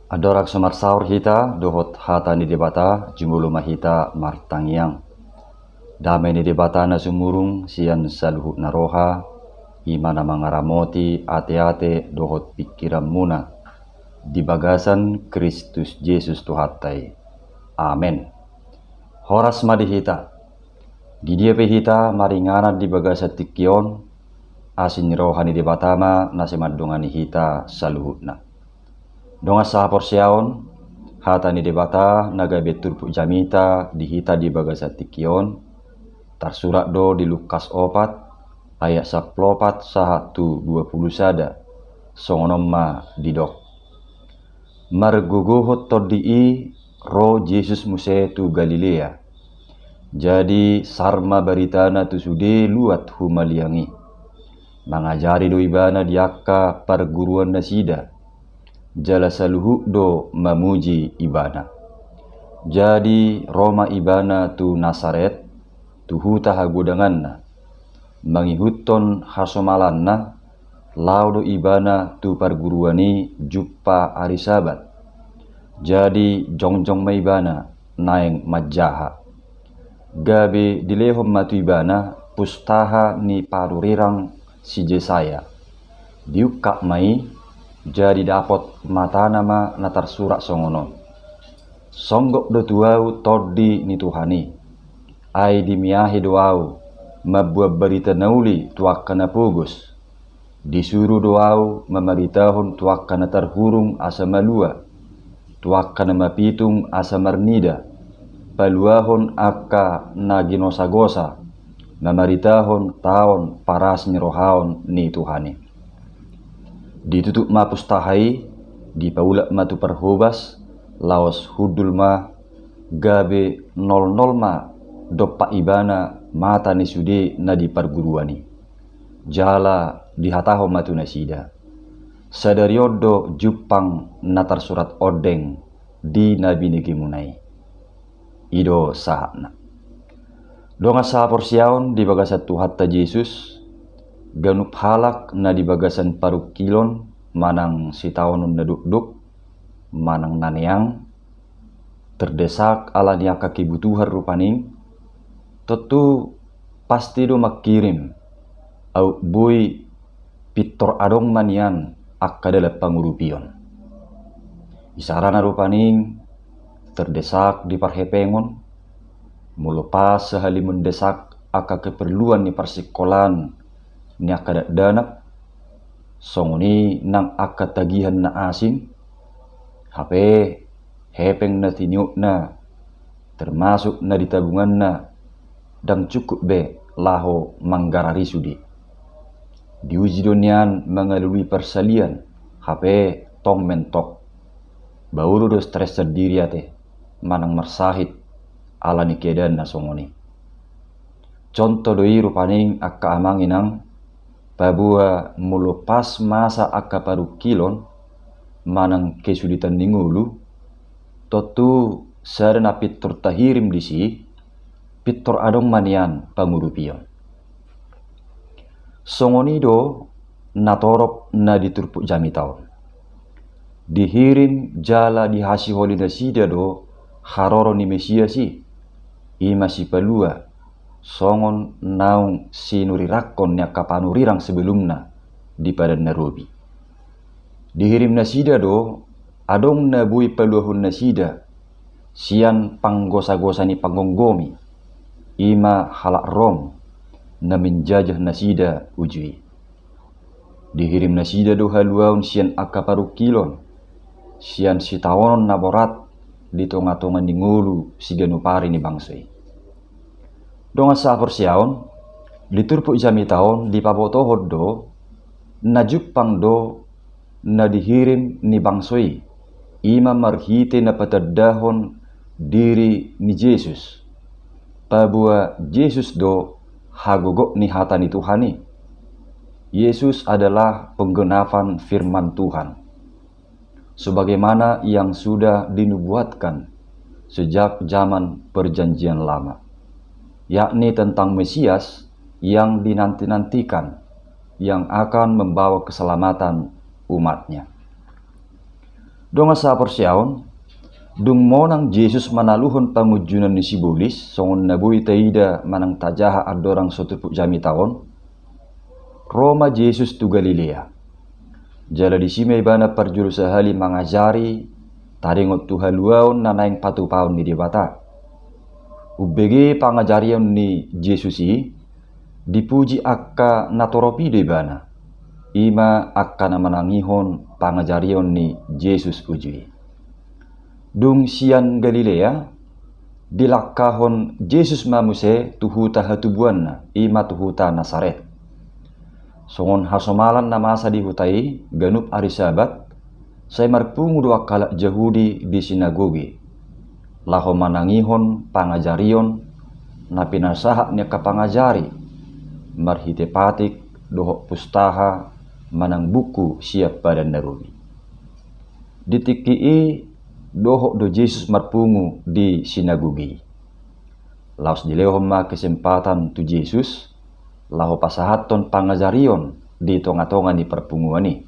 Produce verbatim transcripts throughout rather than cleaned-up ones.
Andorang so marsaor hita dohot hata ni Debata, jumolo ma hita martangiang. Dame ni Debata na sumurung sian saluhutna roha, i ma na mangaramoti ateate dohot pingkiranmuna di bagasan Kristus Jesus Tuhanta i. Amen. Horas ma di hita. Di dia pe hita maringanan di bagasan tingki on, asi ni roha ni Debata ma na sai mandongani hita saluhutna. Dongan sahaporseaon, hata ni Debata na gabe turpuk jamita di hita di bagasan tingki on, tarsurat do di Lukas opat, ayat sampulu opat sahat tu dua pulu sada, songon on ma didok. Margogohon tondi i ro Jesus muse tu Galilea. Jadi sar ma baritana tu sude luat humaliang i. Mangajari do ibana di angka parguruan nasida. Jala saluhut do mamuji ibana. Jadi ro ma ibana tu Nasaret, tu huta hagodanganna. Mangihuthon hasomalanna, laho do ibana tu parguruan i jumpa ari Sabat. Jadi jongjong ma ibana naeng manjaha. Gabe dilehon ma tu ibana pustaha ni panurirang si Jesaya. Diungkap ma i, jadi dapot matana ma na tarsurat songon on. Songgop do tu ahu tondi ni Tuhan i. Ai dimiahi do ahu mamboan barita na uli tu angka na pogos. Disuru do ahu mamaritahon tu angka na tarhurung asa malua, tu angka na mapitung asa marnida, paluahon angka na ginosagosa, mamaritahon taon parasinirohaon ni Tuhan i. Ditutup ma pustaha i, dipaulak ma tu parhobas, laos hundul ma, gabe nolnol ma dompak ibana mata ni sude na di parguruan i. Jala dihatahon ma tu nasida: Sadari on do jumpang na tarsurat ondeng di na binegemuna i. I do sahatna. Dongan sahaporseaon di bagasan Tuhanta Jesus, ganup halak na di bagasan parungkilon manang sitaonon na dokdok manang na neang, terdesak ala ni angka kebutuhan rupani, tontu pasti do mangkirim, aut boi pintor adong ma nian angka dalan pangurupion. Isarana rupani terdesak di parhepengon, molo pas sahali mendesak angka keperluan ni parsikolaan ni angka dakdanak, songon i nang angka tagihan na asing, hape hepeng na tiniupna, termasuk na di tabunganna, ndang cukup be laho manggarari sude. Diuji do nian mangalului parsalian, hape tong mentok. Baoa do stres sandiri ate, manang marsahit, ala ni keadaan na songon i. Contoh do i rupani angka amang inang, paboa molo pas masa angka parungkilon manang kesulitan ni ngolu, tontu sada na pintor tahirim disi, pintor adong ma nian pangurupion. Songon i do natorop na di turpuk jamita on. Dihirim jala dihasiholi nasida do haroro ni Mesias i, i ma Sipalua, songon naung sinurirangkon ni angka panurirang sebelumna di Padan na Robi. Dihirim nasida do adong na boi paluahon nasida sian panggosagosa ni panggomgomi, i ma halak Rom, na menjajah nasida uju i. Dihirim nasida do haluaon sian angka parungkilon, sian sitaonon na borat di tongatonga ni ngolu siganup ari ni bangso i. Dongan sahaporseaon, di turpuk jamita on dipabotohon do, na jumpang do na dihirim ni bangso i, i ma marhite na patandahon diri ni Jesus. Paboa Jesus do hagogok ni hata ni Tuhan i. Yesus adalah penggenapan firman Tuhan, sebagaimana yang sudah dinubuatkan sejak zaman Perjanjian Lama, yakni tentang Mesias yang dinanti-nantikan, yang akan membawa keselamatan umat-Nya. Dongan sahaporseaon, dung monang Jesus manaluhon pangunjunan ni sibolis, songon na boi taida manang tajaha andorang so turpuk jamita on, ro ma Jesus tu Galilea. Jala disi ma ibana parjolo sahali mangajari, taringot tu haluaon na naeng patupaon ni Debata. Umbege pangajarion ni Jesus i, dipuji angka natorop i do ibana. I ma angka na manangihon pangajarion ni Jesus uju i. Dung sian Galilea, dilangkahon Jesus ma muse tu huta hatubuanna, i ma tu huta Nasaret. Songon hasomalan na masa di huta i, ganup ari Sabat, sai marpungu do angka halak Jahudi di sinagoge, laho manangihon pangajarion na pinasahat ni angka pangajari, marhite patik dohot pustaha manang buku sian Padan na Robi. Di tingki i dohot do Jesus marpungu di sinagoge i. Laos dilehon ma kesempatan tu Jesus, laho pasahathon pangajarion di tonga-tonga ni parpunguan i.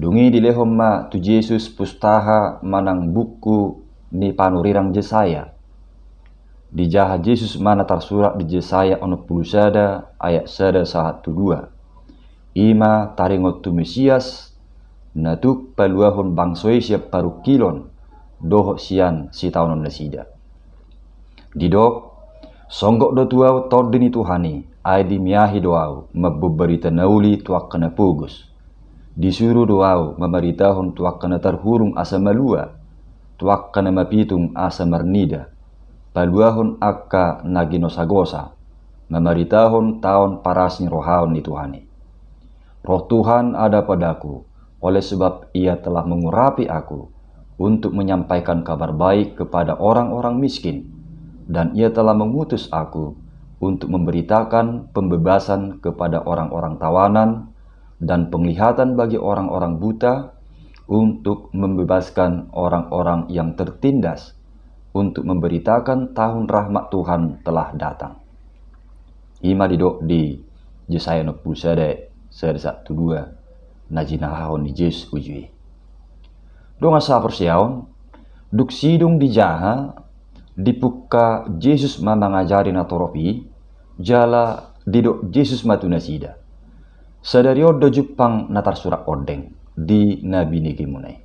Dung i dilehon ma tu Jesus pustaha manang buku ni panurirang Jesaya. Dijaha Jesus ma na tarsurat di Jesaya onom pulu sada ayat sada sahat tu dua. I ma taringot tu Mesias, na tuk paluahon bangso i sian parungkilon, dohot sian sitaonon nasida. Didok, songgop do tu ahu tondi ni Tuhan i, ai dimiahi do ahu, mamboan barita na uli tu angka na pogos. Disuru do ahu mamaritahon tu angka na tarhurung asa malua, tu angka na mapitung asa marnida, paluahon angka na ginosagosa, mamaritahon taon parasinirohaon ni Tuhan i. Roh Tuhan ada padaku, oleh sebab Ia telah mengurapi aku untuk menyampaikan kabar baik kepada orang-orang miskin, dan Ia telah mengutus aku untuk memberitakan pembebasan kepada orang-orang tawanan dan penglihatan bagi orang-orang buta, untuk membebaskan orang-orang yang tertindas, untuk memberitakan tahun rahmat Tuhan telah datang. I ma didok di Jesaya onom pulu sada, sada sahat tu dua, na jinahahon ni Jesus uju i. Dongan sahaporseaon, dung sidung dijaha, dipungka Jesus ma mangajari natorop i, jala didok Jesus ma tu nasida. Sadari on do jumpang na tarsurat ondeng di na binegemuna i.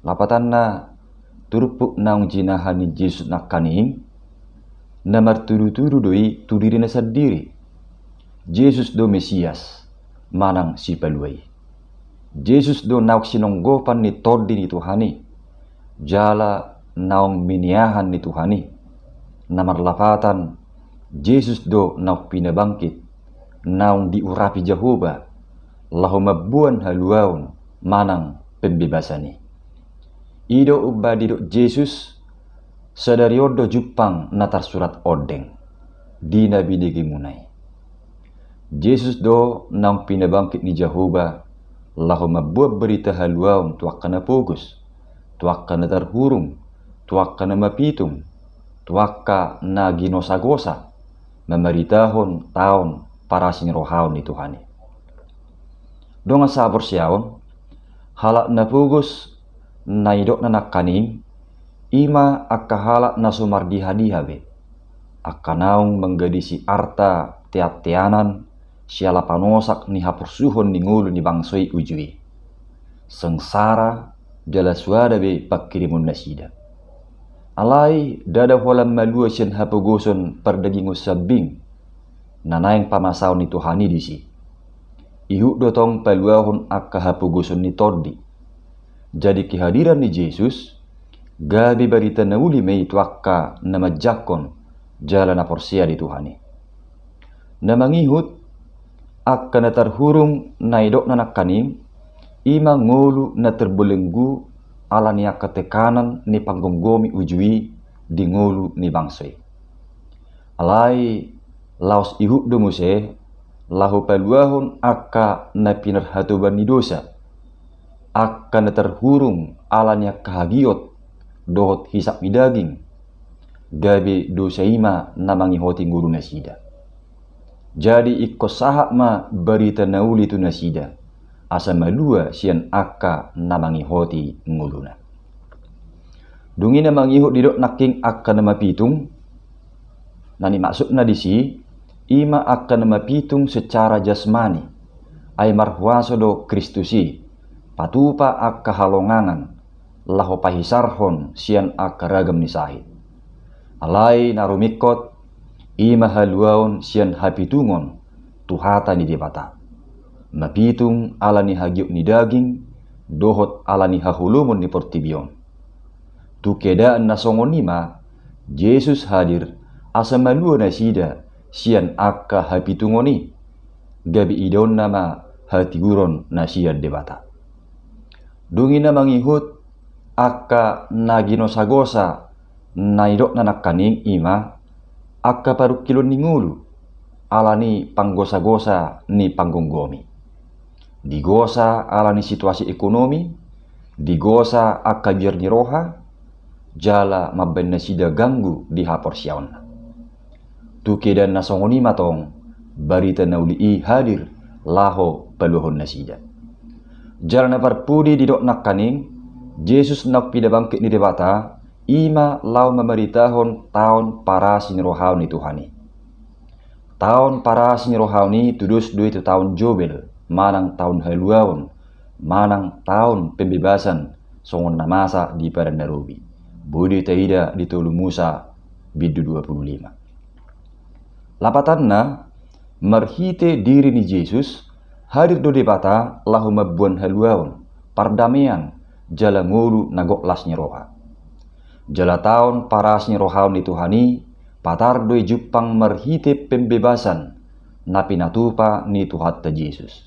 Lapatanna, turpuk naung jinaha ni Jesus nangkaning, na martudu-tudu do i tu dirina sandiri. Jesus do Mesias, manang Sipalua i. Jesus do naung sinonggopan ni Tondi ni Tuhan i, jala naung miniahan ni Tuhan i. Na marlapatan, Jesus do naung pinabangkit, naung diurapi Jahowa, laho mamboan haluaon manang pembebasan i. I do umbahen didok Jesus, sadari on do jumpang na tarsurat ondeng di na binegemuna i. Jesus do naung pinabangkit ni Jahowa, laho mamboan barita haluaon tu angka na pogos, tu angka na tarhurung, tu angka na mapitung, tu angka na ginosagosa, mamaritahon taon parasinirohaon ni Tuhan i. Dongan sahaporseaon, halak na pogos na nidokna nangkaning, i ma angka halak na so mardiha-diha be, angka naung manggadisi arta tean-teanan siala panosak ni haporsuhon ni ngolu ni bangso i uju i. Sengsara jala soada be pangkirimon nasida. Alai ndada holan malua sian hapogoson pardagingon sambing na naeng pamasaon ni Tuhan i disi. Ihut do tong paluahon angka hapogoson ni tondi. Jadi kehadiran ni Jesus gabe barita na uli ma i tu angka na manjangkon jala na porsea di Tuhan i. Na mangihut, angka na tarhurung na nidokna nangkaning, i ma ngolu na terbelenggu ala ni angka tekanan ni panggomgomi uju i di ngolu ni bangso i. Alai laos ihut do muse laho paluahon angka na pinarhatoban ni dosa, angka na tarhurung ala ni angka hagiot dohot hisap ni daging, gabe dosa i ma na mangihoti ngolu nasida. Jadi ingkon sahat ma barita na uli tu nasida, asa malua sian angka na mangihoti ngoluna. Dung i na mangihut didok nangkin angka na mapitung, na nimaksudna disi, i ma angka na mapitung secara jasmani, ai marhuaso do Kristus i patupa angka halongangan, laho pahisarhon sian angka ragam ni sahit. Alai na rumingkot, i ma haluaon sian hapitungon tu hata ni Debata. Mapitung ala ni hagiot ni daging, dohot ala ni haholomon ni portibi on. Tu keadaan na songon i ma, Jesus hadir asa malua nasida sian angka hapitungon i, gabe idaonna ma hatiuron na sian Debata. Dung i na mangihut, angka na ginosagosa na nidokna nangkaning i ma angka parungkilon ni ngolu, ala ni panggosagosa ni panggomgomi. Digosa ala ni situasi ekonomi, digosa angka biar ni roha, jala mambaen nasida ganggu di haporseaonna. Tu keadaan na songon i ma tong, barita na uli i hadir laho paluahon nasida. Jala na parpudi didok nangkaning, Jesus naung pinabangkit ni Debata, i ma laho mamaritahon taon parasi ni rohaon ni Tuhan i. Taon parasi ni rohaon i tudos do i tu taon Jobel, manang taon haluaon, manang taon pembebasan, songon na masa di Padan na Robi. Boi do i taida di Tolu Musa bindu dua puluh lima. Lapatanna, marhite diri ni Jesus, hadir do Debata laho mamboan haluaon, pardamean, jala ngolu na gok las ni roha. Jala taon parasi ni rohaon ni Tuhan i, patar do i jumpang marhite pembebasan na pinatupa ni Tuhanta Jesus.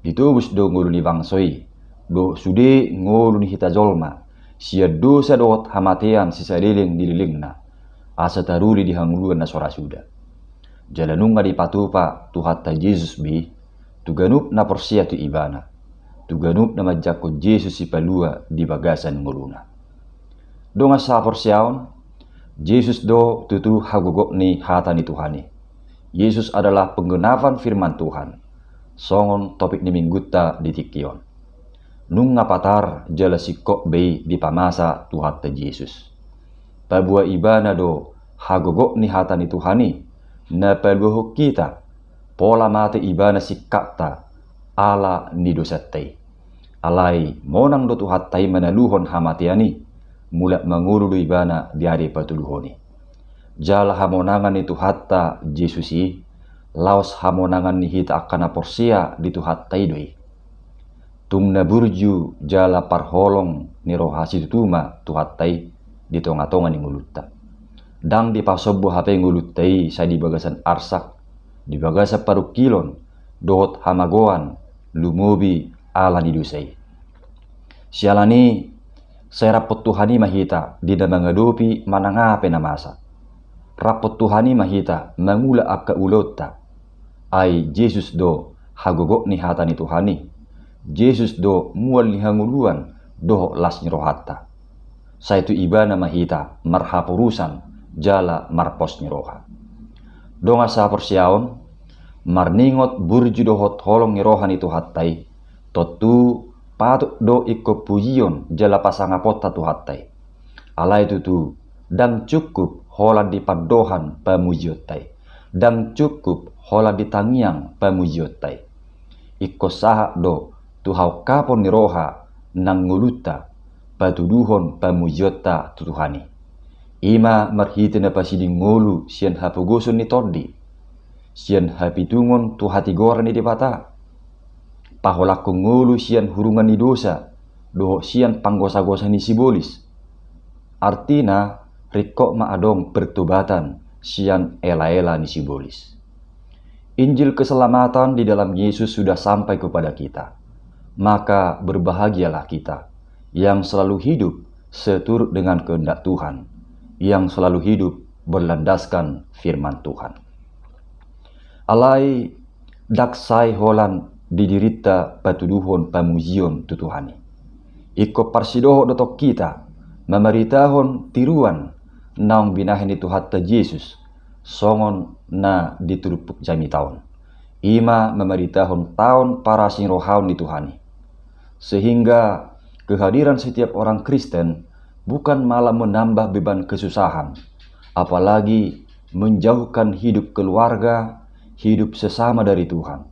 Ditobus do ngolu ni bangso i, dohot sude ngolu ni hita jolma, sian dosa dohot hamatean sisaleleng ni lelengna, asa taruli di hangoluan na so ra suda. Jala nunga dipatupa Tuhanta Jesus be, tu ganup na porsea tu Ibana, tu ganup na manjangkon Jesus Sipalua di bagasan ngoluna. Dongan sahaporseaon, Jesus do tutu hagogok ni hata ni Tuhan i. Jesus adalah penggenapan firman Tuhan. Songon topik ni minggunta di tingki on. Nunga patar jala singkop be i dipamasa Tuhanta Jesus. Paboa Ibana do hagogok ni hata ni Tuhan i, na paluahon hita, pola mate Ibana singkatta, ala ni dosanta i. Alai monang do Tuhanta i manaluhon hamatean i, mulak mangolu do Ibana di ari patoluhon i. Jala hamonangan ni Tuhanta Jesus i, laos hamonangan ni hita angka na porsea di Tuhanta i do i. Tung na burju jala parholong ni roha situtu ma Tuhanta i di tongatonga ni ngolunta. Ndang dipasombu hape ngolunta i sai di bagasan arsak, di bagasan parungkilon, dohot hamagoan, lumobi ala ni dosa i. Siala ni i, sai rap tu Tuhan i ma hita di na mangadopi manang aha pe na masa. Rap tu Tuhan i ma hita mangula angka ulaonta. Ai Jesus do hagogok ni hata ni Tuhan i. Jesus do mual ni hangoluan dohot las ni rohanta. Sai tu Ibana ma hita marhaporusan jala marpos ni roha. Dongan sahaporseaon, marningot burju dohot holong ni roha ni Tuhanta i, tontu patut do ingkon pujion jala pasangaponta Tuhanta i. Alai tutu, ndang cukup holan di pandohan pamujionta i, ndang cukup holan di tangiang pamujionta i. Ingkon sahat do tu haungkapon ni roha nang ngolunta, patuduhon pamujionta tu Tuhan i. I ma marhite na pasiding ngolu sian hapogoson ni tondi, sian hapitungon tu hatigoran ni Debata, paholangkon ngolu sian hurungan ni dosa, dohot sian panggosagosa ni sibolis. Artina, ringkot ma adong pertobatan sian elaela ni sibolis. Injil keselamatan di dalam Yesus sudah sampai kepada kita. Maka berbahagialah kita yang selalu hidup seturut dengan kehendak Tuhan, yang selalu hidup berlandaskan firman Tuhan. Alai ndang sai holan di dirinta patuduhon pamujion tu Tuhan i. Ingkon parsidohot do tong hita mamaritahon tiruan naung binahen ni Tuhanta Jesus, songon na di turpuk jamita on. Ima mamaritahon taon parasinirohaon ni Tuhan i. Sehingga kehadiran setiap orang Kristen bukan malah menambah beban kesusahan, apalagi menjauhkan hidup keluarga, hidup sesama dari Tuhan.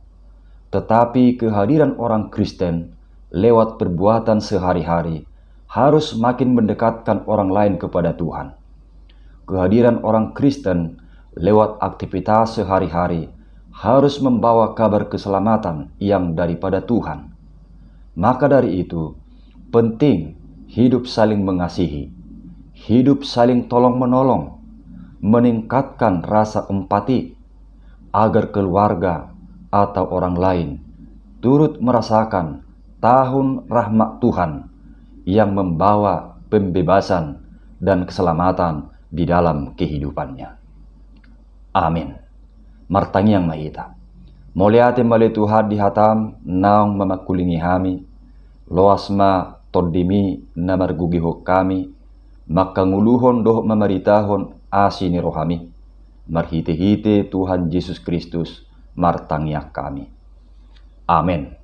Tetapi kehadiran orang Kristen lewat perbuatan sehari-hari harus makin mendekatkan orang lain kepada Tuhan. Kehadiran orang Kristen lewat aktivitas sehari-hari harus membawa kabar keselamatan yang daripada Tuhan. Maka dari itu, penting hidup saling mengasihi, hidup saling tolong-menolong, meningkatkan rasa empati, agar keluarga atau orang lain turut merasakan tahun rahmat Tuhan yang membawa pembebasan dan keselamatan di dalam kehidupannya. Amin. Martangiang ma hita. Mauliate ma ale Tuhan di hataM naung mamangkulingi hami, loas ma TondiMi na margogihon hami, mangkangoluhon dohot mamaritahon asi ni rohaMi. Marhite-hite Tuhan Jesus Kristus martangiang hami. Amen.